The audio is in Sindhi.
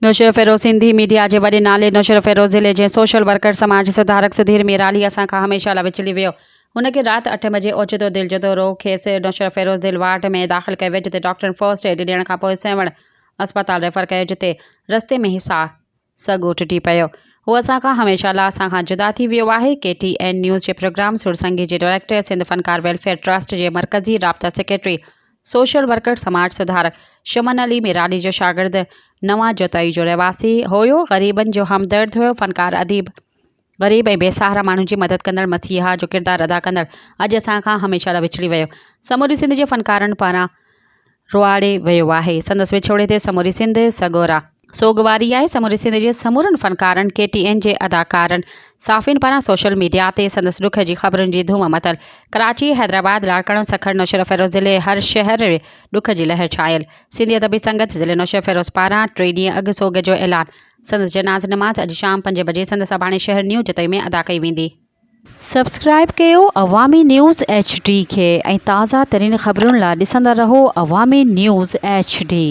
نوشهروفيروز، سنڌي ميڊيا جي وڏي نالي نوشهروفيروز ضلعي جي سوشل ورڪر سماج سڌارڪ سڌير ميرالي اسان کان هميشه لاء وڇڙي ويو. هن کي رات اٺين بجي اوچتو دل جو دورو کيس نوشهروفيروز دل وارڊ ۾ داخل ڪيو ويو جتي ڊاڪٽرن فرسٽ ايڊ ڏيڻ کانپوء سيوهڻ اسپتال ريفر ڪيو جتي رستي ۾ ئي ساهه سڳو ٽٽي پيو. هو اسان کان هميشه لاء اسان کان جدا ٿي ويو آهي. ڪي ٽي اين نيوز جي پروگرام سرسنگي جي ڊائريڪٽر سنڌ فنڪار ويلفيئر ٽرسٽ جي مرڪزي رابطا سيڪريٽري سوشل ورڪر سماج سڌارڪ شمن علي ميرالي جو شاگرد نوان جتوئي جو رهواسي هيو غريبن جو همدرد هيو فنڪار اديب غريب ۽ بي سهارا ماڻهن جي مدد ڪندڙ مسيحا جو ڪردار ادا ڪندڙ اڄ اسان کان هميشه لاء وڇڙي ويو سموري سنڌ جي فنڪارن پاران روئاڙي ويو آهي سندس وڇوڙي تي سموري سنڌ سڳورا سوڳواري آهي سموري سنڌ جي سمورن فنڪارن ڪي ٽي اين جي اداڪارن صحافين پاران سوشل ميڊيا تي سندس ڏک جي خبرن جي ڌوم متل ڪراچي حيدرآباد لاڙڪاڻو سکر نوشهروفيروز ضلعي هر شهر ۾ ڏک جي لهر ڇانيل سنڌي ادبي سنگت ضلعي نوشهروفيروز پاران ٽي ڏينهن اڳ سوڳ جو اعلان سندس جنازي نماز اڄ شام پنج بجي سندس اباڻي شهر نيو جتوئي ۾ ادا ڪئي ويندي. سبسڪرائيب ڪيو عوامي نيوز ايڇ ڊي کي ۽ تازه ترين خبرن لا ڏسندا رهو عوامي نيوز ايڇ ڊي.